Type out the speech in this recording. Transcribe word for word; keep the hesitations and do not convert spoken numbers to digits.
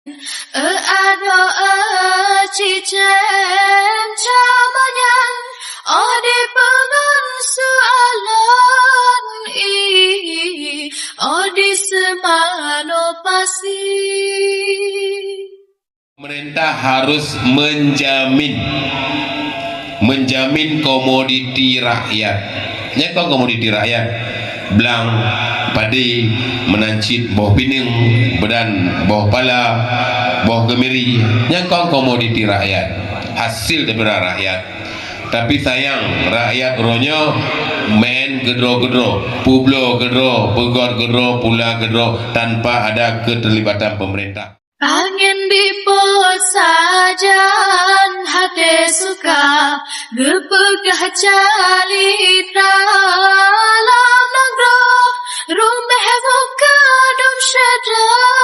Adoe cicém camanyan, oh dipeungon seualon i, oh diseumanoe pasi. Pemerintah harus menjamin, menjamin komoditi rakyat. Nyan kon komoditi rakyat. Blang, padi, meunan cit boh pineung, beudan, boh pala, boh geumiri. Nyan kon komoditi rakyat. Hasil daripada rakyat. Tapi sayang, rakyat uroe nyoe meu'en keudroe-keudroe, peubloe keudroe, peugöt keudroe, pula keudroe, tanpa ada keterlibatan pemerintah. Angén dipeusajan haté suka, geupeugah calitra lam nanggroe, ruméh buka dum syedara.